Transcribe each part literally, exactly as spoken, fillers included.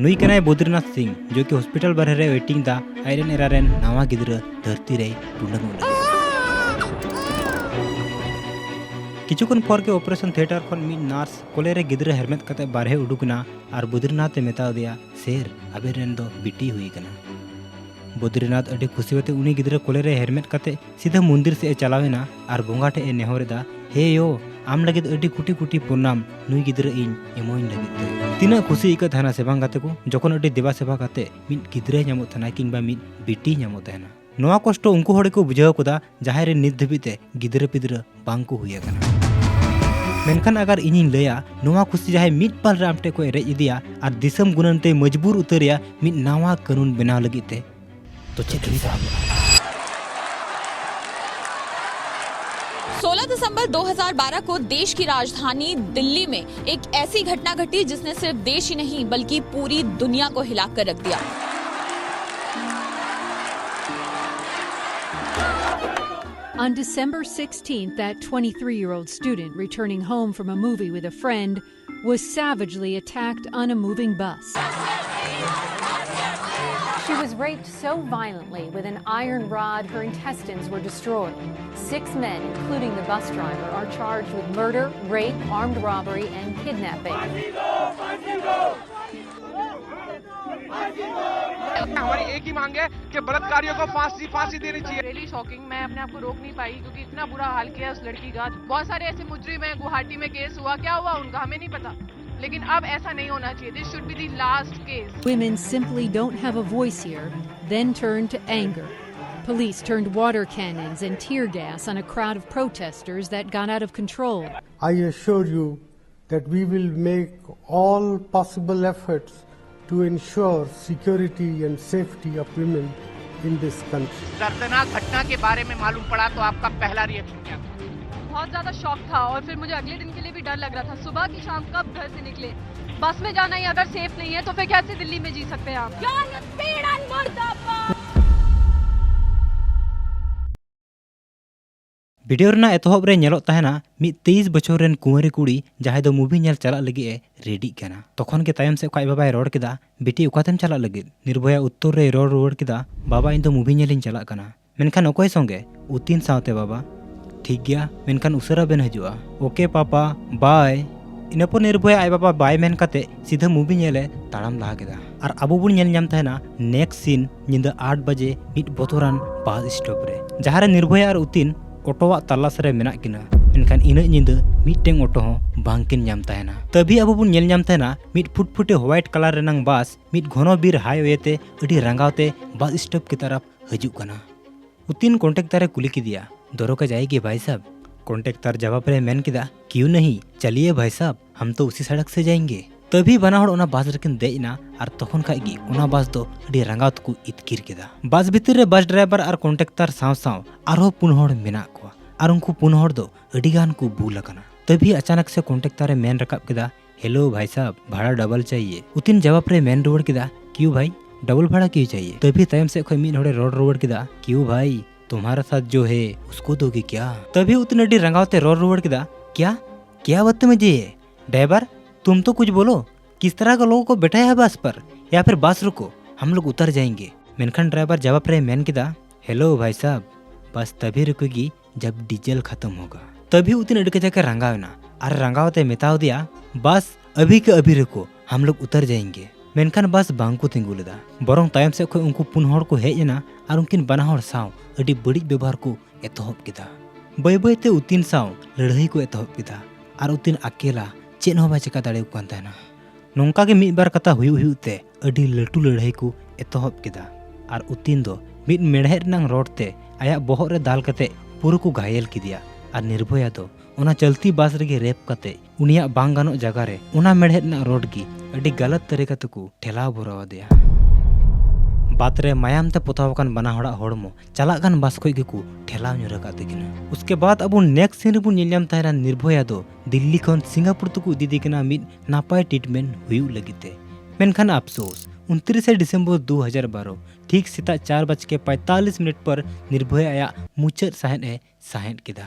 ᱱᱩᱭ ᱠᱟᱱᱟᱭ ᱵᱚᱫᱨᱤᱱᱟᱛᱷ ᱥᱤᱝ, ᱡᱚ ᱠᱤ ᱦᱚᱥᱯᱤᱴᱟᱞ ᱵᱟᱨᱦᱮ ᱨᱮ ᱣᱮᱴᱤᱝ ᱫᱟ ᱟᱡᱨᱮᱱ ᱮᱨᱟ ᱨᱮᱱ ᱱᱟᱣᱟ ᱜᱤᱫᱽᱨᱟᱹ ᱫᱷᱟᱹᱨᱛᱤ ᱨᱮᱭ ᱴᱩᱰᱟᱹᱝᱚᱜ ᱞᱟᱹᱜᱤᱫ᱾ ᱠᱤᱪᱷᱩ ᱠᱷᱚᱱ ᱯᱚᱨ ᱜᱮ ᱚᱯᱟᱨᱮᱥᱚᱱ ᱛᱷᱤᱭᱮᱴᱟᱨ ᱠᱷᱚᱱ ᱢᱤᱫ ᱱᱟᱨᱥ ᱠᱚᱞᱮ ᱨᱮ ᱜᱤᱫᱽᱨᱟᱹ ᱦᱮᱨᱢᱮᱫ ᱠᱟᱛᱮ ᱵᱟᱨᱦᱮ ᱩᱰᱩᱠ ᱮᱱᱟ ᱟᱨ ᱵᱚᱫᱨᱤᱱᱟᱛᱷ ᱮ ᱢᱮᱛᱟ ᱫᱮᱭᱟ, "ᱥᱮᱨ, ᱟᱵᱮᱱ ᱨᱮᱱ ᱫᱚ ᱵᱤᱴᱤ ᱦᱩᱭ ᱟᱠᱟᱱᱟ᱾" ᱵᱚᱫᱨᱤᱱᱟᱛᱷ ᱟᱹᱰᱤ ᱠᱩᱥᱤ ᱠᱟᱛᱮ ᱩᱱᱤ ᱜᱤᱫᱽᱨᱟᱹ ᱠᱚᱞᱮ ᱨᱮ ᱦᱮᱨᱢᱮᱫ ᱠᱟᱛᱮ ᱥᱤᱫᱷᱟᱹ ᱢᱚᱱᱫᱤᱨ ᱥᱮᱫ ᱮ ᱪᱟᱞᱟᱣ ᱮᱱᱟ ᱟᱨ ᱵᱚᱸᱜᱟ ᱴᱷᱮᱱ ᱮ ᱱᱮᱦᱚᱨ ᱮᱫᱟ, "ᱦᱮ ᱭᱳ, ᱟᱢ ᱞᱟᱹᱜᱤᱫ ᱟᱹᱰᱤ ᱠᱩᱴᱤ ᱠᱩᱴᱤ ᱯᱨᱚᱱᱟᱢ, ᱱᱩᱭ ᱜᱤᱫᱽᱨᱟᱹ ᱤᱧ ᱮᱢᱚᱧ ᱞᱟᱹᱜᱤᱫ ᱛᱮ᱾" ᱛᱤᱱᱟᱹᱜ ᱠᱩᱥᱤ ᱟᱹᱭᱠᱟᱹᱜ ᱛᱟᱦᱮᱱᱟ ᱥᱮ ᱵᱟᱝ ᱜᱟᱛᱮ ᱠᱚ, ᱡᱚᱠᱷᱚᱱ ᱟᱹᱰᱤ ᱫᱮᱵᱟ ᱥᱮᱵᱟ ᱠᱟᱛᱮ ᱢᱤᱫ ᱜᱤᱫᱽᱨᱟᱹᱭ ᱧᱟᱢᱚᱜ ᱛᱟᱦᱮᱱᱟ ᱠᱤᱝᱵᱟ ᱢᱤᱫ ᱵᱤᱴᱤᱭ ᱧᱟᱢᱚᱜ ᱛᱟᱦᱮᱱᱟ? ᱱᱚᱣᱟ ᱠᱚᱥᱴᱚ ᱩᱱᱠᱩ ᱦᱚᱲ ᱜᱮᱠᱚ ᱵᱩᱡᱷᱟᱹᱣ ᱠᱟᱫᱟ, ᱡᱟᱦᱟᱸᱭ ᱨᱮᱱ ᱱᱤᱛ ᱫᱷᱟᱹᱵᱤᱡ ᱛᱮ ᱜᱤᱫᱽᱨᱟᱹ ᱯᱤᱫᱽᱨᱟᱹ ᱵᱟᱝ ᱠᱚ ᱦᱩᱭ ᱟᱠᱟᱱᱟ᱾ ᱢᱮᱱᱠᱷᱟᱱ ᱟᱜᱟᱨ ᱤᱧᱤᱧ ᱞᱟᱹᱭᱟ, ᱱᱚᱣᱟ ᱠᱷᱩᱥᱤ ᱡᱟᱦᱟᱸᱭ ᱢᱤᱫ ᱯᱟᱞ ᱨᱮ ᱟᱢ ᱴᱷᱮᱱ ᱠᱚ ᱨᱮᱡ ᱤᱫᱤᱭᱟ ᱟᱨ ᱫᱤᱥᱚᱢ ᱜᱩᱱᱟᱹᱱ ᱛᱮᱭ ᱢᱚᱡᱽᱵᱩᱨ ᱩᱛᱟᱹᱨᱮᱭᱟ ᱢᱤᱫ ᱱᱟᱣᱟ ᱠᱟᱹᱱᱩᱱ ᱵᱮᱱᱟᱣ ᱞᱟᱹᱜᱤᱫ ᱛᱮ, ᱛᱚ ᱪᱮᱫ ᱦᱩᱭᱩᱜᱼᱟ? सोलह दिसंबर दो हज़ार बारह को देश की राजधानी दिल्ली में एक ऐसी घटना घटी, जिसने सिर्फ देश ही नहीं, बल्कि पूरी दुनिया को हिलाकर रख दिया। On December sixteenth, that twenty-three-year-old student returning home from a movie with a friend was savagely attacked on a moving bus. She was raped so violently with an iron rod, her intestines were destroyed. Six men, including the bus driver, are charged with murder, rape, armed robbery, and kidnapping. हमारी एक ही मांग है कि बलात्कारियों को फांसी, फांसी देनी चाहिए। Really shocking, मैं अपने आप को रोक नहीं पाई क्योंकि इतना बुरा हाल किया उस लड़की का। बहुत सारे ऐसे मुजरिम हैं, गुवाहाटी में केस हुआ, क्या हुआ उनका हमें नहीं पता, लेकिन अब ऐसा नहीं होना चाहिए। This should be the last case. Women simply don't have a voice here, then turn to anger. Police turned water cannons and tear gas on a crowd of protesters that got out of control. I assure you that we will make all possible efforts to ensure security and safety of women in this country. दर्दनाक घटना के बारे में मालूम पड़ा तो आपका पहला रिएक्शन क्या था? बहुत ज़्यादा शॉक था और फिर मुझे अगले दिन के लिए भी डर लग रहा था। सुबह की शाम कब घर से निकले, बस में जाना ही अगर सेफ नहीं है तो फिर कैसे दिल्ली में जी सकते हैं आप? ᱵᱷᱤᱰᱤᱭᱳ ᱨᱮᱱᱟᱜ ᱮᱛᱚᱦᱚᱵ ᱨᱮ ᱧᱮᱞᱚᱜ ᱛᱟᱦᱮᱱᱟ ᱢᱤᱫ ᱛᱮᱭᱤᱥ ᱵᱚᱪᱷᱚᱨ ᱨᱮᱱ ᱠᱩᱸᱣᱟᱨᱤ ᱠᱩᱲᱤ ᱡᱟᱦᱟᱸᱭ ᱫᱚ ᱢᱩᱵᱷᱤ ᱧᱮᱞ ᱪᱟᱞᱟᱜ ᱞᱟᱹᱜᱤᱫ ᱮ ᱨᱮᱰᱤᱜ ᱠᱟᱱᱟ᱾ ᱛᱚᱠᱷᱚᱱ ᱜᱮ ᱛᱟᱭᱚᱢ ᱥᱮᱫ ᱠᱷᱚᱱ ᱟᱡ ᱵᱟᱵᱟᱭ ᱨᱚᱲ ᱠᱮᱫᱟ, "ᱵᱤᱴᱤ, ᱚᱠᱟᱛᱮᱢ ᱪᱟᱞᱟᱜ ᱞᱟᱹᱜᱤᱫ?" ᱱᱤᱨᱵᱷᱚᱭᱟ ᱩᱛᱛᱚᱨ ᱨᱮᱭ ᱨᱚᱲ ᱨᱩᱣᱟᱹᱲ ᱠᱮᱫᱟ, "ᱵᱟᱵᱟ, ᱤᱧ ᱫᱚ ᱢᱩᱵᱷᱤ ᱧᱮᱞᱤᱧ ᱪᱟᱞᱟᱜ ᱠᱟᱱᱟ᱾ ᱢᱮᱱᱠᱷᱟᱱ ᱚᱠᱚᱭ ᱥᱚᱸᱜᱮ?" "ᱩᱛᱤᱱ ᱥᱟᱶᱛᱮ, ᱵᱟᱵᱟ᱾ ᱴᱷᱤᱠ ᱜᱮᱭᱟ, ᱢᱮᱱᱠᱷᱟᱱ ᱩᱥᱟᱹᱨᱟ ᱵᱮᱱ ᱦᱤᱡᱩᱜᱼᱟ᱾ ᱳᱠᱮ ᱯᱟᱯᱟ, ᱵᱟᱭ᱾ ᱤᱱᱟᱹ ᱯᱚᱨ ᱱᱤᱨᱵᱷᱚᱭᱟ ᱟᱡ ᱵᱟᱵᱟ ᱵᱟᱭ ᱢᱮᱱ ᱠᱟᱛᱮ ᱥᱤᱫᱷᱟᱹ ᱢᱩᱵᱷᱤ ᱧᱮᱞᱮ ᱛᱟᱲᱟᱢ ᱞᱟᱦᱟ ᱠᱮᱫᱟ᱾ ᱟᱨ ᱟᱵᱚ ᱵᱚᱱ ᱧᱮᱞ ᱧᱟᱢ ᱛᱟᱦᱮᱱᱟ ᱱᱮᱠᱥᱴ ᱥᱤᱱ ᱧᱤᱫᱟᱹ ᱟᱴ ᱵᱟᱡᱮ ᱢᱤᱫ ᱵᱚᱛᱚᱨᱟᱱ ᱵᱟᱥ ᱥᱴᱚᱯ ᱨᱮ, ᱡᱟᱦᱟᱸ ᱨᱮ ᱱᱤᱨᱵᱷᱚᱭᱟ ᱟᱨ ᱩᱛᱤᱱ ᱚᱴᱳᱣᱟᱜ ᱛᱟᱞᱟᱥ ᱨᱮ ᱢᱮᱱᱟᱜ ᱠᱤᱱᱟ᱾ ᱢᱮᱱᱠᱷᱟᱱ ᱤᱱᱟᱹᱜ ᱧᱤᱫᱟᱹ ᱢᱤᱫᱴᱮᱱ ᱚᱴᱳ ᱦᱚᱸ ᱵᱟᱝ ᱠᱤᱱ ᱧᱟᱢ ᱛᱟᱦᱮᱱᱟ᱾ ᱛᱟᱹᱵᱷᱤ ᱟᱵᱚ ᱵᱚᱱ ᱧᱮᱞ ᱧᱟᱢ ᱛᱟᱦᱮᱱᱟ ᱢᱤᱫ ᱯᱷᱩᱴᱯᱷᱩᱴᱮ ᱦᱳᱣᱟᱭᱤᱴ ᱠᱟᱞᱟᱨ ᱨᱮᱱᱟᱝ ᱵᱟᱥ ᱢᱤᱫ ᱜᱷᱚᱱᱚ ᱵᱤᱨ ᱦᱟᱭᱣᱮ ᱛᱮ ᱟᱹᱰᱤ ᱨᱟᱸᱜᱟᱣ ᱛᱮ ᱵᱟᱥ ᱥᱴᱚᱯ ᱠᱤ ᱛᱟᱨᱟᱯ ᱦᱤᱡᱩᱜ ᱠᱟᱱᱟ᱾ ᱩᱛᱤᱱ ᱠᱚᱱᱰᱟᱠᱴᱟᱨ ᱮ ᱠᱩᱞᱤ ᱠᱮᱫᱮᱭᱟ, "दो रुका जाएगी भाई साहब?" ᱠᱚᱱᱰᱟᱠᱴᱟᱨ ᱡᱟᱣᱟᱵ ᱨᱮ ᱢᱮᱱ ᱠᱮᱫᱟ, "क्यों नहीं, चलिए भाई साहब, हम तो उसी सड़क से जाएंगे।" ᱛᱟᱹᱵᱷᱤ ᱵᱟᱱᱟ ᱦᱚᱲ ᱚᱱᱟ ᱵᱟᱥ ᱨᱮᱠᱤᱱ ᱫᱮᱡ ᱮᱱᱟ ᱟᱨ ᱛᱚᱠᱷᱚᱱ ᱠᱷᱟᱡ ᱜᱮ ᱚᱱᱟ ᱵᱟᱥ ᱫᱚ ᱟᱹᱰᱤ ᱨᱟᱸᱜᱟᱣ ᱛᱮᱠᱚ ᱤᱛᱠᱤᱨ ᱠᱮᱫᱟ᱾ ᱵᱟᱥ ᱵᱷᱤᱛᱤᱨ ᱨᱮ ᱵᱟᱥ ᱰᱨᱟᱭᱵᱷᱟᱨ ᱟᱨ ᱠᱚᱱᱰᱟᱠᱴᱟᱨ ᱥᱟᱶ ᱥᱟᱶ ᱟᱨᱦᱚᱸ ᱯᱩᱱ ᱦᱚᱲ ᱢᱮᱱᱟᱜ ᱠᱚᱣᱟ ᱟᱨ ᱩᱱᱠᱩ ᱯᱩᱱ ᱦᱚᱲ ᱫᱚ ᱟᱹᱰᱤ ᱜᱟᱱ ᱠᱚ ᱵᱩᱞ ᱟᱠᱟᱱᱟ᱾ ᱛᱟᱹᱵᱷᱤ ᱟᱪᱟᱱᱟᱠ ᱥᱮ ᱠᱚᱱᱰᱟᱠᱴᱟᱨ ᱮ ᱢᱮᱱ ᱨᱟᱠᱟᱵ ᱠᱮᱫᱟ, "हेलो भाई साहब, भाड़ा डबल चाहिए।" ᱩᱛᱤᱱ ᱡᱟᱣᱟᱵ ᱨᱮ ᱢᱮᱱ ᱨᱩᱣᱟᱹᱲ ᱠᱮᱫᱟ, "क्यों भाई, डबल भाड़ा क्यों चाहिए?" ᱛᱟᱹᱵᱷᱤ ᱛᱟᱭᱚᱢ ᱥᱮᱫ ᱠᱷᱚᱱ ᱢᱤᱫ ᱦᱚᱲᱮ ᱨᱚᱲ ᱨᱩᱣᱟᱹᱲ ᱠᱮᱫᱟ, "क्यों भाई, तुम्हारा साथ जो है उसको दोगे क्या?" ᱛᱟᱹᱵᱷᱤ ᱩᱛᱤᱱ ᱟᱹᱰᱤ ᱨᱟᱸᱜᱟᱣ ᱛᱮ ᱨᱚᱲ ᱨᱩᱣᱟᱹᱲ ᱠᱮᱫᱟ, "क्या, क्या बदतमीजी है? ड्राइवर, तुम तो कुछ बोलो, किस तरह का लोगों को बैठाया है बस पर, या फिर बस रुको, हम लोग उतर जाएंगे।" ᱢᱮᱱᱠᱷᱟᱱ ᱰᱨᱟᱭᱵᱷᱟᱨ ᱡᱟᱣᱟᱵ ᱨᱮ ᱢᱮᱱ ᱠᱮᱫᱟ, "हेलो भाई साहब, बस तभी रुकेगी जब डीजल खत्म होगा।" ᱛᱟᱹᱵᱷᱤ ᱩᱛᱤᱱ ᱟᱹᱰᱤ ᱠᱟᱡᱟᱠ ᱮ ᱨᱟᱸᱜᱟᱣ ᱮᱱᱟ ᱟᱨ ᱨᱟᱸᱜᱟᱣ ᱛᱮ ᱢᱮᱛᱟᱣ ᱫᱮᱭᱟ, "बस अभी के अभी रुको, हम लोग उतर जाएंगे।" ᱢᱮᱱᱠᱷᱟᱱ ᱵᱟᱥ ᱵᱟᱝ ᱠᱚ ᱛᱤᱸᱜᱩ ᱞᱮᱫᱟ, ᱵᱚᱨᱚᱝ ᱛᱟᱭᱚᱢ ᱥᱮᱫ ᱠᱷᱚᱱ ᱩᱱᱠᱩ ᱯᱩᱱ ᱦᱚᱲ ᱠᱚ ᱦᱮᱡ ᱮᱱᱟ ᱟᱨ ᱩᱱᱠᱤᱱ ᱵᱟᱱᱟ ᱦᱚᱲ ᱥᱟᱶ ᱟᱹᱰᱤ ᱵᱟᱹᱲᱤᱡ ᱵᱮᱵᱚᱦᱟᱨ ᱠᱚ ᱮᱛᱚᱦᱚᱵ ᱠᱮᱫᱟ᱾ ᱵᱟᱹᱭ ᱵᱟᱹᱭ ᱛᱮ ᱩᱛᱤᱱ ᱥᱟᱶ ᱞᱟᱹᱲᱦᱟᱹᱭ ᱠᱚ ᱮᱛᱚᱦᱚᱵ ᱠᱮᱫᱟ ᱟᱨ ᱩᱛᱤᱱ ᱟᱠᱮᱞᱟ ᱪᱮᱫ ᱦᱚᱸ ᱵᱟᱭ ᱪᱮᱠᱟ ᱫᱟᱲᱮᱭᱟᱠᱚ ᱠᱟᱱ ᱛᱟᱦᱮᱱᱟ᱾ ᱱᱚᱝᱠᱟ ᱜᱮ ᱢᱤᱫ ᱵᱟᱨ ᱠᱟᱛᱷᱟ ᱦᱩᱭᱩᱜ ᱦᱩᱭᱩᱜ ᱛᱮ ᱟᱹᱰᱤ ᱞᱟᱹᱴᱩ ᱞᱟᱹᱲᱦᱟᱹᱭ ᱠᱚ ᱮᱛᱚᱦᱚᱵ ᱠᱮᱫᱟ ᱟᱨ ᱩᱛᱤᱱ ᱫᱚ ᱢᱤᱫ ᱢᱮᱲᱦᱮᱫ ᱨᱮᱱᱟᱝ ᱨᱚᱰ ᱛᱮ ᱟᱭᱟᱜ ᱵᱚᱦᱚᱜ ᱨᱮ ᱫᱟᱞ ᱠᱟᱛᱮ ᱯᱩᱨᱟᱹ ᱠᱚ ᱜᱷᱟᱭᱮᱞ ᱠᱮᱫᱮᱭᱟ ᱟᱨ ᱱᱤᱨᱵᱷᱚᱭᱟ ᱫᱚ ᱚᱱᱟ ᱪᱚᱞᱛᱤ ᱵᱟᱥ ᱨᱮᱜᱮ ᱨᱮᱯ ᱠᱟᱛᱮ ᱩᱱᱤᱭᱟᱜ ᱵᱟᱝ ᱜᱟᱱᱚᱜ ᱡᱟᱭᱜᱟ ᱨᱮ ᱚᱱᱟ ᱢᱮᱲᱦᱮᱫ ᱨᱮᱱᱟᱜ ᱨᱚᱰ ᱜᱮ ᱟᱹᱰᱤ ᱜᱟᱞᱟᱛ ᱛᱟᱹᱨᱤᱠᱟ ᱛᱮᱠᱚ ᱴᱷᱮᱞᱟᱣ ᱵᱷᱚᱨᱟᱣ ᱟᱫᱮᱭᱟ᱾ ᱵᱟᱛ ᱨᱮ ᱢᱟᱭᱟᱢ ᱛᱮ ᱯᱚᱛᱟᱣ ᱟᱠᱟᱱ ᱵᱟᱱᱟ ᱦᱚᱲᱟᱜ ᱦᱚᱲᱢᱚ ᱪᱟᱞᱟᱜ ᱠᱟᱱ ᱵᱟᱥ ᱠᱷᱚᱡ ᱜᱮᱠᱚ ᱴᱷᱮᱞᱟᱣ ᱧᱩᱨ ᱟᱠᱟᱫ ᱛᱟᱹᱠᱤᱱᱟ᱾ ᱩᱥᱠᱮ ᱵᱟᱫ ᱟᱵᱚ ᱱᱮᱠᱥᱴ ᱥᱤᱱ ᱨᱮᱵᱚᱱ ᱧᱮᱞ ᱧᱟᱢ ᱛᱟᱦᱮᱱᱟ ᱱᱤᱨᱵᱷᱚᱭᱟ ᱫᱚ ᱫᱤᱞᱞᱤ ᱠᱷᱚᱱ ᱥᱤᱝᱜᱟᱯᱩᱨ ᱛᱮᱠᱚ ᱤᱫᱤᱭᱮ ᱠᱟᱱᱟ ᱢᱤᱫ ᱱᱟᱯᱟᱭ ᱴᱨᱤᱴᱢᱮᱱᱴ ᱦᱩᱭᱩᱜ ᱞᱟᱹᱜᱤᱫ ᱛᱮ᱾ ᱢᱮᱱᱠᱷᱟᱱ ᱟᱯᱥᱳᱥ, ᱩᱱᱛᱨᱤᱥᱮ ᱰᱤᱥᱮᱢᱵᱚᱨ ᱫᱩ ᱦᱟᱡᱟᱨ ᱵᱟᱨᱚ, ᱴᱷᱤᱠ ᱥᱮᱛᱟᱜ ᱪᱟᱨ ᱵᱟᱡᱠᱮ ᱯᱚᱸᱭᱛᱟᱞᱤᱥ ᱢᱤᱱᱤᱴ ᱯᱚᱨ ᱱᱤᱨᱵᱷᱚᱭᱟ ᱟᱭᱟᱜ ᱢᱩᱪᱟᱹᱫ ᱥᱟᱦᱮᱫ ᱮ ᱥᱟᱦᱮᱫ ᱠᱮᱫᱟ᱾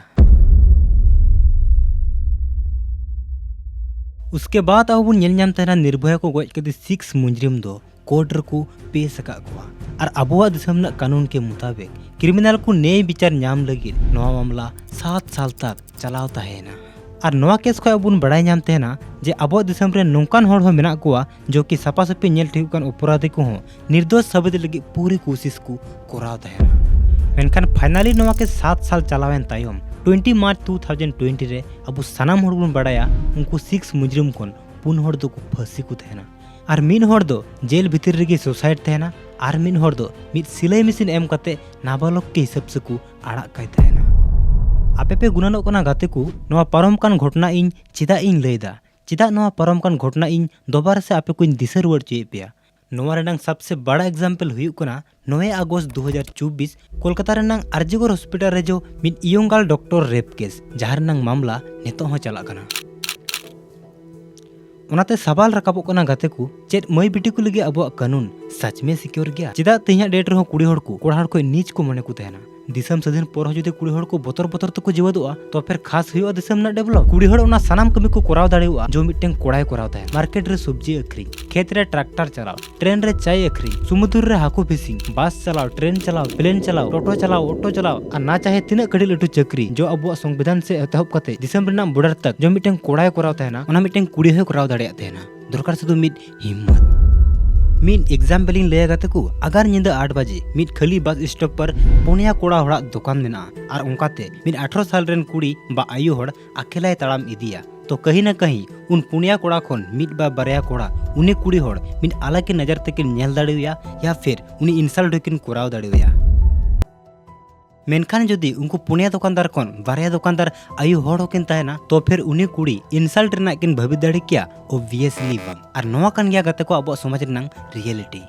ᱩᱥᱠᱮ ᱵᱟᱫ ᱟᱵᱚ ᱵᱚᱱ ᱧᱮᱞ ᱧᱟᱢ ᱛᱟᱦᱮᱱᱟ ᱱᱤᱨᱵᱷᱚᱭᱟ ᱠᱚ ᱜᱚᱡ ᱠᱮᱫᱮ ᱥᱤᱠᱥ ᱢᱩᱡᱨᱤᱢ ᱫᱚ ᱠᱳᱨᱴ ᱨᱮᱠᱚ ᱯᱮᱥ ᱟᱠᱟᱫ ᱠᱚᱣᱟ᱾ ᱟᱨ ᱟᱵᱚᱣᱟᱜ ᱫᱤᱥᱚᱢ ᱨᱮᱱᱟᱜ ᱠᱟᱹᱱᱩᱱ ᱠᱮ ᱢᱩᱛᱟᱵᱤᱠ ᱠᱨᱤᱢᱤᱱᱟᱞ ᱠᱚ ᱱᱮᱭ ᱵᱤᱪᱟᱨ ᱧᱟᱢ ᱞᱟᱹᱜᱤᱫ ᱱᱚᱣᱟ ᱢᱟᱢᱞᱟ ᱥᱟᱛ ᱥᱟᱞ ᱛᱟᱠ ᱪᱟᱞᱟᱣ ᱛᱟᱦᱮᱸᱭᱮᱱᱟ᱾ ᱟᱨ ᱱᱚᱣᱟ ᱠᱮᱥ ᱠᱷᱚᱱ ᱟᱵᱚ ᱵᱚᱱ ᱵᱟᱲᱟᱭ ᱧᱟᱢ ᱛᱟᱦᱮᱱᱟ ᱡᱮ ᱟᱵᱚᱣᱟᱜ ᱫᱤᱥᱚᱢ ᱨᱮ ᱱᱚᱝᱠᱟᱱ ᱦᱚᱲ ᱦᱚᱸ ᱢᱮᱱᱟᱜ ᱠᱚᱣᱟ ᱡᱚ ᱠᱤ ᱥᱟᱯᱷᱟ ᱥᱟᱹᱯᱷᱤ ᱧᱮᱞ ᱴᱷᱤᱠ ᱠᱟᱱ ᱚᱯᱚᱨᱟᱫᱷᱤ ᱠᱚᱦᱚᱸ ᱱᱤᱨᱫᱳᱥ ᱥᱟᱵᱤᱛ ᱞᱟᱹᱜᱤᱫ ᱯᱩᱨᱤ ᱠᱳᱥᱤᱥ ᱠᱚ ᱠᱚᱨᱟᱣ ᱛᱟᱦᱮᱱᱟ᱾ ᱢᱮᱱᱠᱷᱟᱱ ᱯᱷᱟᱭᱱᱟᱞᱤ ᱱᱚᱣᱟ ᱠᱮᱥ ᱥᱟᱛ ᱥᱟᱞ ᱪᱟᱞᱟᱣᱮᱱ ᱛᱟᱭᱚᱢ twenty March two thousand twenty ᱨᱮ ᱟᱵᱚ ᱥᱟᱱᱟᱢ ᱦᱚᱲ ᱵᱚᱱ ᱵᱟᱲᱟᱭᱟ ᱩᱱᱠᱩ ᱥᱤᱠᱥ ᱢᱩᱡᱨᱤᱢ ᱠᱷᱚᱱ ᱯᱩᱱ ᱦᱚᱲ ᱫᱚᱠᱚ ᱯᱷᱟᱹᱥᱤ ᱠᱚ ᱛᱟᱦᱮᱱᱟ᱾ ᱟᱨ ᱢᱤᱫ ᱦᱚᱲ ᱫᱚ ᱡᱮᱞ ᱵᱷᱤᱛᱤᱨ ᱨᱮᱜᱮ ᱥᱩᱥᱟᱭᱤᱰ ᱛᱟᱦᱮᱱᱟ, ᱟᱨ ᱢᱤᱫ ᱦᱚᱲ ᱫᱚ ᱢᱤᱫ ᱥᱤᱞᱟᱹᱭ ᱢᱮᱥᱤᱱ ᱮᱢ ᱠᱟᱛᱮ ᱱᱟᱵᱟᱞᱚᱠ ᱠᱮ ᱦᱤᱥᱟᱹᱵ ᱥᱮᱠᱚ ᱟᱲᱟᱜ ᱠᱟᱭ ᱛᱟᱦᱮᱱᱟ᱾ ᱟᱯᱮ ᱯᱮ ᱜᱩᱱᱟᱹᱱᱚᱜ ᱠᱟᱱᱟ ᱜᱟᱛᱮ ᱠᱚ, ᱱᱚᱣᱟ ᱯᱟᱨᱚᱢ ᱠᱟᱱ ᱜᱷᱚᱴᱚᱱᱟ ᱤᱧ ᱪᱮᱫᱟᱜ ᱤᱧ ᱞᱟᱹᱭ ᱮᱫᱟ? ᱪᱮᱫᱟᱜ ᱱᱚᱣᱟ ᱯᱟᱨᱚᱢ ᱠᱟᱱ ᱜᱷᱚᱴᱚᱱᱟ ᱤᱧ ᱫᱚᱵᱟᱨᱟ ᱥᱮ ᱟᱯᱮ ᱠᱚᱧ ᱫᱤᱥᱟᱹ ᱨᱩᱣᱟᱹᱲ ᱦᱚᱪᱚᱭᱮᱫ ᱯᱮᱭᱟ? ᱱᱚᱣᱟ ᱨᱮᱱᱟᱝ ᱥᱟᱵᱥᱮ ᱵᱟᱲᱟ ᱮᱠᱡᱟᱢᱯᱮᱞ ᱦᱩᱭᱩᱜ ᱠᱟᱱᱟ ᱱᱚᱭᱮ ᱟᱜᱚᱥᱴ ᱫᱩ ᱦᱟᱡᱟᱨ ᱪᱚᱵᱵᱤᱥ ᱠᱳᱞᱠᱟᱛᱟ ᱨᱮᱱᱟᱝ ᱟᱨᱡᱤᱠᱚᱨ ᱦᱚᱥᱯᱤᱴᱟᱞ ᱨᱮ ᱡᱚ ᱢᱤᱫ ᱤᱭᱚᱝ ᱜᱟᱨᱞ ᱰᱚᱠᱴᱚᱨ ᱨᱮᱯ ᱠᱮᱥ, ᱡᱟᱦᱟᱸ ᱨᱮᱱᱟᱝ ᱢᱟᱢᱞᱟ ᱱᱤᱛᱚᱜ ᱦᱚᱸ ᱪᱟᱞᱟᱜ ᱠᱟᱱᱟ᱾ ᱚᱱᱟᱛᱮ ᱥᱟᱵᱟᱞ ᱨᱟᱠᱟᱵᱚᱜ ᱠᱟᱱᱟ ᱜᱟᱛᱮ ᱠᱚ, ᱪᱮᱫ ᱢᱟᱹᱭ ᱵᱤᱴᱤ ᱠᱚ ᱞᱟᱹᱜᱤᱫ ᱟᱵᱚᱣᱟᱜ ᱠᱟᱹᱱᱩᱱ ᱥᱟᱪ ᱢᱮ ᱥᱤᱠᱤᱭᱳᱨ ᱜᱮᱭᱟ? ᱪᱮᱫᱟᱜ ᱛᱮᱦᱮᱧᱟᱜ ᱰᱮᱴ ᱨᱮᱦᱚᱸ ᱠᱩᱲᱤ ᱦᱚᱲ ᱠᱚ ᱠᱚᱲᱟ ᱦᱚᱲ ᱠᱷᱚᱱ ᱱᱤᱪ ᱠᱚ ᱢᱚᱱᱮ ᱠᱚ ᱛᱟᱦᱮᱱᱟ? ᱫᱤᱥᱚᱢ ᱥᱟᱹᱫᱷᱤᱱ ᱯᱚᱨ ᱦᱚᱸ ᱡᱩᱫᱤ ᱠᱩᱲᱤ ᱦᱚᱲ ᱠᱚ ᱵᱚᱛᱚᱨ ᱵᱚᱛᱚᱨ ᱛᱮᱠᱚ ᱡᱤᱣᱮᱫᱚᱜᱼᱟ, ᱛᱚ ᱯᱷᱮᱨ ᱠᱷᱟᱥ ᱦᱩᱭᱩᱜᱼᱟ ᱫᱤᱥᱚᱢ ᱨᱮᱱᱟᱜ ᱰᱮᱵᱷᱞᱚᱯ? ᱠᱩᱲᱤ ᱦᱚᱲ ᱚᱱᱟ ᱥᱟᱱᱟᱢ ᱠᱟᱹᱢᱤ ᱠᱚ ᱠᱚᱨᱟᱣ ᱫᱟᱲᱮᱭᱟᱜᱼᱟ ᱡᱚ ᱢᱤᱫᱴᱮᱱ ᱠᱚᱲᱟᱭ ᱠᱚᱨᱟᱣ ᱛᱟᱦᱮᱱ, ᱢᱟᱨᱠᱮᱴ ᱨᱮ ᱥᱚᱵᱽᱡᱤ ᱟᱹᱠᱷᱨᱤᱧ, ᱠᱷᱮᱛ ᱨᱮ ᱴᱨᱟᱠᱴᱟᱨ ᱪᱟᱞᱟᱣ, ᱴᱨᱮᱱ ᱨᱮ ᱪᱟᱭ ᱟᱹᱠᱷᱨᱤᱧ, ᱥᱩᱢᱩᱫᱩᱨ ᱨᱮ ᱦᱟᱹᱠᱩ ᱯᱷᱤᱥᱤᱝ, ᱵᱟᱥ ᱪᱟᱞᱟᱣ, ᱴᱨᱮᱱ ᱪᱟᱞᱟᱣ, ᱯᱞᱮᱱ ᱪᱟᱞᱟᱣ, ᱴᱳᱴᱳ ᱪᱟᱞᱟᱣ, ᱚᱴᱳ ᱪᱟᱞᱟᱣ, ᱟᱨ ᱱᱟ ᱪᱟᱦᱮ ᱛᱤᱱᱟᱹᱜ ᱠᱟᱹᱴᱤᱡ ᱞᱟᱹᱴᱩ ᱪᱟᱹᱠᱨᱤ, ᱡᱚ ᱟᱵᱚᱣᱟᱜ ᱥᱚᱝᱵᱤᱫᱷᱟᱱ ᱥᱮ ᱮᱛᱚᱦᱚᱵ ᱠᱟᱛᱮ ᱫᱤᱥᱚᱢ ᱨᱮᱱᱟᱜ ᱵᱚᱰᱟᱨ ᱛᱟᱠ ᱡᱚ ᱢᱤᱫᱴᱮᱱ ᱠᱚᱲᱟᱭ ᱠᱚᱨᱟᱣ ᱛᱟᱦᱮᱱᱟ, ᱚᱱᱟ ᱢᱤᱫᱴᱮᱱ ᱠᱩᱲᱤ ᱦᱚᱸᱭ ᱠᱚᱨᱟᱣ ᱫᱟᱲᱮᱭᱟᱜ ᱛᱟᱦᱮᱱᱟ᱾ ᱫᱚᱨᱠᱟᱨ ᱥᱩᱫᱷᱩ ᱢᱤᱫ ᱦᱤᱢᱢᱚᱛ᱾ ᱢᱤᱫ ᱮᱠᱡᱟᱢᱯᱮᱞ ᱤᱧ ᱞᱟᱹᱭᱟ ᱜᱟᱛᱮ ᱠᱚ, ᱟᱜᱟᱨ ᱧᱤᱫᱟᱹ ᱟᱴ ᱵᱟᱡᱮ ᱢᱤᱫ ᱠᱷᱟᱹᱞᱤ ᱵᱟᱥ ᱥᱴᱚᱯ ᱯᱚᱨ ᱯᱩᱱᱭᱟ ᱠᱚᱲᱟ ᱦᱚᱲᱟᱜ ᱫᱚᱠᱟᱱ ᱢᱮᱱᱟᱜᱼᱟ ᱟᱨ ᱚᱱᱠᱟᱛᱮ ᱢᱤᱫ ᱟᱴᱷᱨᱚ ᱥᱟᱞ ᱨᱮᱱ ᱠᱩᱲᱤ ᱵᱟ ᱟᱭᱳ ᱦᱚᱲ ᱟᱠᱮᱞᱟᱭ ᱛᱟᱲᱟᱢ ᱤᱫᱤᱭᱟ, ᱛᱚ ᱠᱟᱹᱦᱤ ᱱᱟ ᱠᱟᱹᱦᱤ ᱩᱱ ᱯᱩᱱᱭᱟ ᱠᱚᱲᱟ ᱠᱷᱚᱱ ᱢᱤᱫ ᱵᱟ ᱵᱟᱨᱭᱟ ᱠᱚᱲᱟ ᱩᱱᱤ ᱠᱩᱲᱤ ᱦᱚᱲ ᱢᱤᱫ ᱟᱞᱟᱜᱽ ᱜᱮ ᱱᱚᱡᱚᱨ ᱛᱮᱠᱤᱱ ᱧᱮᱞ ᱫᱟᱲᱮᱣᱟᱭᱟ, ᱭᱟ ᱯᱷᱤᱨ ᱩᱱᱤ ᱤᱱᱥᱟᱞᱴ ᱦᱚᱸᱠᱤᱱ ᱠᱚᱨᱟᱣ ᱫᱟᱲᱮᱣᱟᱭᱟ᱾ ᱢᱮᱱᱠᱷᱟᱱ ᱡᱩᱫᱤ ᱩᱱᱠᱩ ᱯᱩᱱᱭᱟ ᱫᱚᱠᱟᱱᱫᱟᱨ ᱠᱷᱚᱱ ᱵᱟᱨᱭᱟ ᱫᱚᱠᱟᱱᱫᱟᱨ ᱟᱭᱳ ᱦᱚᱲ ᱦᱚᱸᱠᱤᱱ ᱛᱟᱦᱮᱱᱟ, ᱛᱚ ᱯᱷᱤᱨ ᱩᱱᱤ ᱠᱩᱲᱤ ᱤᱱᱥᱟᱞᱴ ᱨᱮᱱᱟᱜ ᱠᱤᱱ ᱵᱷᱟᱹᱵᱤ ᱫᱟᱲᱮ ᱠᱮᱭᱟ? ᱚᱵᱷᱤᱭᱟᱥᱞᱤ ᱵᱟᱝ᱾ ᱟᱨ ᱱᱚᱣᱟ ᱠᱟᱱ ᱜᱮᱭᱟ ᱜᱟᱛᱮ ᱠᱚ ᱟᱵᱚᱣᱟᱜ ᱥᱚᱢᱟᱡᱽ ᱨᱮᱱᱟᱝ ᱨᱤᱭᱮᱞᱤᱴᱤ᱾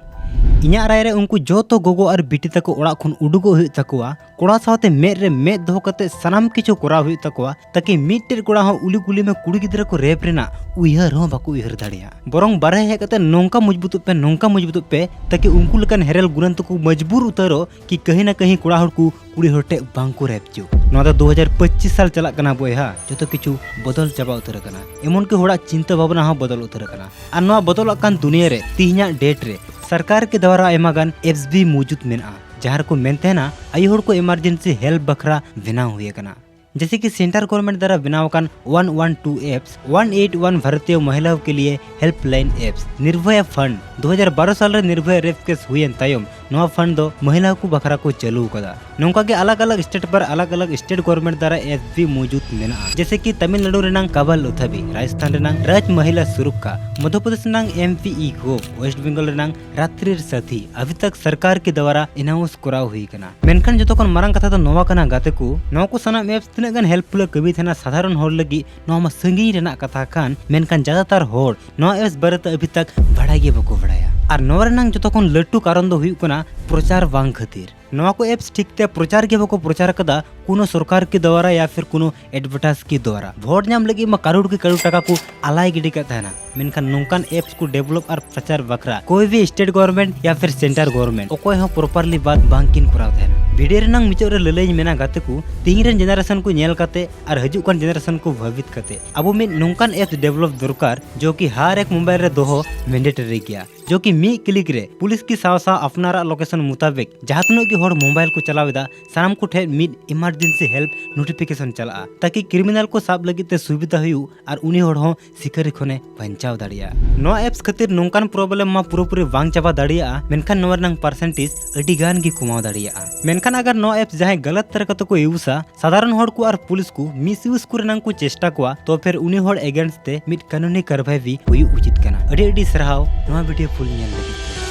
ᱤᱧᱟᱹᱜ ᱨᱟᱭ ᱨᱮ ᱩᱱᱠᱩ ᱡᱚᱛᱚ ᱜᱚᱜᱚ ᱟᱨ ᱵᱤᱴᱤ ᱛᱟᱠᱚ ᱚᱲᱟᱜ ᱠᱷᱚᱱ ᱩᱰᱩᱠᱚᱜ ᱦᱩᱭᱩᱜ ᱛᱟᱠᱚᱣᱟ, ᱠᱚᱲᱟ ᱥᱟᱶᱛᱮ ᱢᱮᱫ ᱨᱮ ᱢᱮᱫ ᱫᱚᱦᱚ ᱠᱟᱛᱮ ᱥᱟᱱᱟᱢ ᱠᱤᱪᱷᱩ ᱠᱚᱨᱟᱣ ᱦᱩᱭᱩᱜ ᱛᱟᱠᱚᱣᱟ, ᱛᱟᱠᱤ ᱢᱤᱫᱴᱮᱡ ᱠᱚᱲᱟ ᱦᱚᱸ ᱩᱞᱤ ᱜᱩᱞᱤ ᱢᱮ ᱠᱩᱲᱤ ᱜᱤᱫᱽᱨᱟᱹ ᱠᱚ ᱨᱮᱯ ᱨᱮᱱᱟᱜ ᱩᱭᱦᱟᱹᱨ ᱦᱚᱸ ᱵᱟᱠᱚ ᱩᱭᱦᱟᱹᱨ ᱫᱟᱲᱮᱭᱟᱜᱼᱟ᱾ ᱵᱚᱨᱚᱝ ᱵᱟᱨᱦᱮ ᱦᱮᱡ ᱠᱟᱛᱮ ᱱᱚᱝᱠᱟ ᱢᱚᱡᱽᱵᱩᱛᱚᱜ ᱯᱮ, ᱱᱚᱝᱠᱟ ᱢᱚᱡᱽᱵᱩᱛᱚᱜ ᱯᱮ, ᱛᱟᱠᱤ ᱩᱱᱠᱩ ᱞᱮᱠᱟᱱ ᱦᱮᱨᱮᱞ ᱜᱩᱱᱟᱹᱱ ᱛᱟᱠᱚ ᱢᱚᱡᱽᱵᱩᱨ ᱩᱛᱟᱹᱨᱚᱜ ᱠᱤ ᱠᱟᱹᱦᱤ ᱱᱟ ᱠᱟᱹᱦᱤ ᱠᱚᱲᱟ ᱦᱚᱲ ᱠᱚ ᱠᱩᱲᱤ ᱦᱚᱲ ᱴᱷᱮᱡ ᱵᱟᱝ ᱠᱚ ᱨᱮᱯ ᱪᱚ᱾ ᱱᱚᱣᱟ ᱫᱚ ᱫᱩ ᱦᱟᱡᱟᱨ ᱯᱚᱸᱪᱤᱥ ᱥᱟᱞ ᱪᱟᱞᱟᱜ ᱠᱟᱱᱟ ᱵᱚᱭᱦᱟ, ᱡᱚᱛᱚ ᱠᱤᱪᱷᱩ ᱵᱚᱫᱚᱞ ᱪᱟᱵᱟ ᱩᱛᱟᱹᱨ ᱟᱠᱟᱱᱟ, ᱮᱢᱚᱱ ᱠᱤ ᱦᱚᱲᱟᱜ ᱪᱤᱱᱛᱟᱹ ᱵᱷᱟᱵᱽᱱᱟ ᱦᱚᱸ ᱵᱚᱫᱚᱞ ᱩᱛᱟᱹᱨ ᱟᱠᱟᱱᱟ᱾ ᱟᱨ ᱱᱚᱣᱟ ᱵᱚᱫᱚᱞᱚᱜ ᱠᱟᱱ ᱫᱩᱱᱤᱭᱟᱹ ᱨᱮ ᱛᱤᱦᱤᱧᱟᱜ date ᱨᱮ ᱥᱚᱨᱠᱟᱨ ᱠᱮ ᱫᱣᱟᱨᱟ ᱟᱭᱢᱟ ᱜᱟᱱ apps ᱵᱷᱤ ᱢᱚᱡᱩᱫ ᱢᱮᱱᱟᱜᱼᱟ, ᱡᱟᱦᱟᱸ ᱨᱮᱠᱚ ᱢᱮᱱ ᱛᱟᱦᱮᱱᱟ ᱟᱭᱳ ᱦᱚᱲ ᱠᱚ emergency help ᱵᱟᱠᱷᱨᱟ ᱵᱮᱱᱟᱣ ᱦᱩᱭ ᱟᱠᱟᱱᱟ᱾ ᱡᱮᱥᱮ ᱠᱤ center government ᱫᱟᱨᱟ ᱵᱮᱱᱟᱣ ᱟᱠᱟᱱ one one two apps, one eight one ᱵᱷᱟᱨᱚᱛᱤᱭᱚ ᱢᱟᱦᱤᱞᱟᱣ ᱠᱮ ᱞᱤᱭᱮ helpline apps, ᱱᱤᱨᱵᱷᱚᱭᱟ fund, ᱫᱩ ᱦᱟᱡᱟᱨ ᱵᱟᱨᱚ ᱥᱟᱞ ᱨᱮ ᱱᱤᱨᱵᱷᱚᱭᱟ rape case ᱦᱩᱭᱮᱱ ᱛᱟᱭᱚᱢ ᱱᱚᱣᱟ fund ᱫᱚ ᱢᱟᱦᱤᱞᱟ ᱠᱚ ᱵᱟᱠᱷᱨᱟ ᱠᱚ ᱪᱟᱹᱞᱩ ᱟᱠᱟᱫᱟ᱾ ᱱᱚᱝᱠᱟ ᱜᱮ ᱟᱞᱟᱜ ᱟᱞᱟᱜ state ᱯᱟᱨ ᱟᱞᱟᱜ ᱟᱞᱟᱜ state government ᱫᱟᱨᱟ apps ᱵᱷᱤ ᱢᱚᱡᱩᱫ ᱢᱮᱱᱟᱜᱼᱟ, ᱡᱮᱥᱮ ᱠᱤ ᱛᱟᱢᱤᱞᱱᱟᱲᱩ ᱨᱮᱱᱟᱝ ᱠᱟᱵᱟᱞ ᱩᱛᱷᱟᱵᱤ, ᱨᱟᱡᱚᱥᱛᱷᱟᱱ ᱨᱮᱱᱟᱝ ᱨᱟᱡᱽ ᱢᱟᱦᱤᱞᱟ ᱥᱩᱨᱚᱠᱠᱷᱟ, ᱢᱚᱫᱷᱭᱚ ᱯᱨᱚᱫᱮᱥ ᱨᱮᱱᱟᱝ M P E Gov, West Bengal ᱨᱮᱱᱟᱝ ᱨᱟᱛᱨᱤᱨ ᱥᱟᱛᱷᱤ ᱟᱵᱷᱤ ᱛᱟᱠ ᱥᱚᱨᱠᱟᱨ ᱠᱮ ᱫᱣᱟᱨᱟ announce ᱠᱚᱨᱟᱣ ᱦᱩᱭ ᱟᱠᱟᱱᱟ᱾ ᱢᱮᱱᱠᱷᱟᱱ ᱡᱚᱛᱚ ᱠᱷᱚᱱ ᱢᱟᱨᱟᱝ ᱠᱟᱛᱷᱟ ᱫᱚ ᱱᱚᱣᱟ ᱠᱟᱱᱟ ᱜᱟᱛᱮ ᱠᱚ, ᱱᱚᱣᱟ ᱠᱚ ᱥᱟᱱᱟᱢ apps ᱛᱤᱱᱟᱹᱜ ᱜᱟᱱ helpful ᱮ ᱠᱟᱹᱢᱤ ᱛᱟᱦᱮᱱᱟ ᱥᱟᱫᱷᱟᱨᱚᱱ ᱦᱚᱲ ᱞᱟᱹᱜᱤᱫ, ᱱᱚᱣᱟ ᱢᱟ ᱥᱟᱺᱜᱤᱧ ᱨᱮᱱᱟᱜ ᱠᱟᱛᱷᱟ ᱠᱟᱱ, ᱢᱮᱱᱠᱷᱟᱱ ᱡᱟᱫᱟᱛᱟᱨ ᱦᱚᱲ ᱱᱚᱣᱟ apps ᱵᱟᱨᱮᱛᱮ ᱟᱵᱷᱤ ᱛᱟᱠ ᱵᱟᱲᱟᱭ ᱜᱮ ᱵᱟᱠᱚ ᱵᱟᱲᱟᱭᱟ᱾ ᱟᱨ ᱱᱚᱣᱟ ᱨᱮᱱᱟᱝ ᱡᱚᱛᱚ ᱠᱷᱚᱱ ᱞᱟᱹᱴᱩ ᱠᱟᱨᱚᱱ ᱫᱚ ᱦᱩᱭᱩᱜ ᱠᱟᱱᱟ ᱯᱨᱚᱪᱟᱨ ᱵᱟᱝ ᱠᱷᱟᱹᱛᱤᱨ᱾ ᱱᱚᱣᱟ ᱠᱚ apps ᱴᱷᱤᱠ ᱛᱮ ᱯᱨᱚᱪᱟᱨ ᱜᱮ ᱵᱟᱠᱚ ᱯᱨᱚᱪᱟᱨ ᱟᱠᱟᱫᱟ, ᱠᱳᱱᱳ ᱥᱚᱨᱠᱟᱨ ᱠᱮ ᱫᱣᱟᱨᱟ ᱭᱟ ᱯᱷᱤᱨ ᱠᱳᱱᱳ advertise ᱠᱮ ᱫᱣᱟᱨᱟ᱾ ᱵᱷᱳᱴ ᱧᱟᱢ ᱞᱟᱹᱜᱤᱫ ᱢᱟ ᱠᱟᱨᱳᱲ ᱠᱤ ᱠᱟᱨᱳᱲ ᱴᱟᱠᱟ ᱠᱚ ᱟᱞᱟᱭ ᱜᱤᱰᱤ ᱠᱟᱜ ᱛᱟᱦᱮᱱᱟ, ᱢᱮᱱᱠᱷᱟᱱ ᱱᱚᱝᱠᱟᱱ apps ᱠᱚ develop ᱟᱨ ᱯᱨᱚᱪᱟᱨ ᱵᱟᱠᱷᱨᱟ ᱠᱳᱭ ᱵᱷᱤ state government ᱭᱟ ᱯᱷᱤᱨ center government ᱚᱠᱚᱭ ᱦᱚᱸ properly ᱵᱟᱛ ᱵᱟᱝ ᱠᱤᱱ ᱠᱚᱨᱟᱣ ᱛᱟᱦᱮᱱᱟ᱾ video ᱨᱮᱱᱟᱝ ᱢᱩᱪᱟᱹᱫ ᱨᱮ ᱞᱟᱹᱞᱟᱹᱭ ᱤᱧ ᱢᱮᱱᱟ ᱜᱟᱛᱮ ᱠᱚ, ᱛᱤᱦᱤᱧ ᱨᱮᱱ generation ᱠᱚ ᱧᱮᱞ ᱠᱟᱛᱮ ᱟᱨ ᱦᱤᱡᱩᱜ ᱠᱟᱱ generation ᱠᱚ ᱵᱷᱟᱵᱤᱛ ᱠᱟᱛᱮ ᱟᱵᱚ ᱢᱤᱫ ᱱᱚᱝᱠᱟᱱ apps develop ᱫᱚᱨᱠᱟᱨ ᱡᱚ ᱠᱤ ᱦᱟᱨ ᱮᱠ mobile ᱨᱮ ᱫᱚᱦᱚ mandatory ᱜᱮᱭᱟ, ᱡᱚ ᱠᱤ ᱢᱤᱫ click ᱨᱮ ᱯᱩᱞᱤᱥ ᱠᱤ ᱥᱟᱶ ᱥᱟᱶ ᱟᱯᱱᱟᱨᱟᱜ location ᱢᱩᱛᱟᱵᱤᱠ ᱡᱟᱦᱟᱸ ᱛᱤᱱᱟᱹᱜ ᱜᱮ ᱦᱚᱲ mobile ᱠᱚ ᱪᱟᱞᱟᱣ ᱮᱫᱟ, ᱥᱟᱱᱟᱢ ᱠᱚ ᱴᱷᱮᱱ ᱢᱤᱫ emergency help notification ᱪᱟᱞᱟᱜᱼᱟ, ᱛᱟᱠᱤ criminal ᱠᱚ ᱥᱟᱵ ᱞᱟᱹᱜᱤᱫ ᱛᱮ ᱥᱩᱵᱤᱫᱷᱟ ᱦᱩᱭᱩᱜ ᱟᱨ ᱩᱱᱤ ᱦᱚᱲ ᱦᱚᱸ ᱥᱤᱠᱟᱹᱨᱤ ᱠᱷᱚᱱᱮ ᱵᱟᱧᱪᱟᱣ ᱫᱟᱲᱮᱭᱟᱜᱼᱟ᱾ ᱱᱚᱣᱟ apps ᱠᱷᱟᱹᱛᱤᱨ ᱱᱚᱝᱠᱟᱱ problem ᱢᱟ ᱯᱩᱨᱟᱹᱯᱩᱨᱤ ᱵᱟᱝ ᱪᱟᱵᱟ ᱫᱟᱲᱮᱭᱟᱜᱼᱟ, ᱢᱮᱱᱠᱷᱟᱱ ᱱᱚᱣᱟ ᱨᱮᱱᱟᱝ percentage ᱟᱹᱰᱤ ᱜᱟᱱ ᱜᱮ ᱠᱚᱢᱟᱣ ᱫᱟᱲᱮᱭᱟᱜᱼᱟ᱾ ᱢᱮᱱᱠᱷᱟᱱ ᱟᱜᱟᱨ ᱱᱚᱣᱟ apps ᱡᱟᱦᱟᱸᱭ ᱜᱟᱞᱟᱛ ᱛᱟᱨᱤᱠᱟ ᱛᱮᱠᱚ ᱤᱭᱩᱡᱟ, ᱥᱟᱫᱷᱟᱨᱚᱱ ᱦᱚᱲ ᱠᱚ ᱟᱨ ᱯᱩᱞᱤᱥ ᱠᱚ misuse ᱠᱚ ᱨᱮᱱᱟᱝ ᱠᱚ ᱪᱮᱥᱴᱟ ᱠᱚᱣᱟ, ᱛᱚ ᱯᱷᱤᱨ ᱩᱱᱤ ᱦᱚᱲ against ᱛᱮ ᱢᱤᱫ ᱠᱟᱹᱱᱩᱱᱤ ᱠᱟᱨᱵᱟᱭ ᱵᱷᱤ ᱦᱩᱭᱩᱜ ᱩᱪᱤᱛ ᱠᱟᱱᱟ᱾ ᱟᱹᱰᱤ ᱟᱹᱰᱤ ᱥᱟᱨᱦᱟᱣ ᱱᱚᱣᱟ video full ᱧᱮᱞ ᱞᱟᱹᱜᱤᱫ ᱛᱮ᱾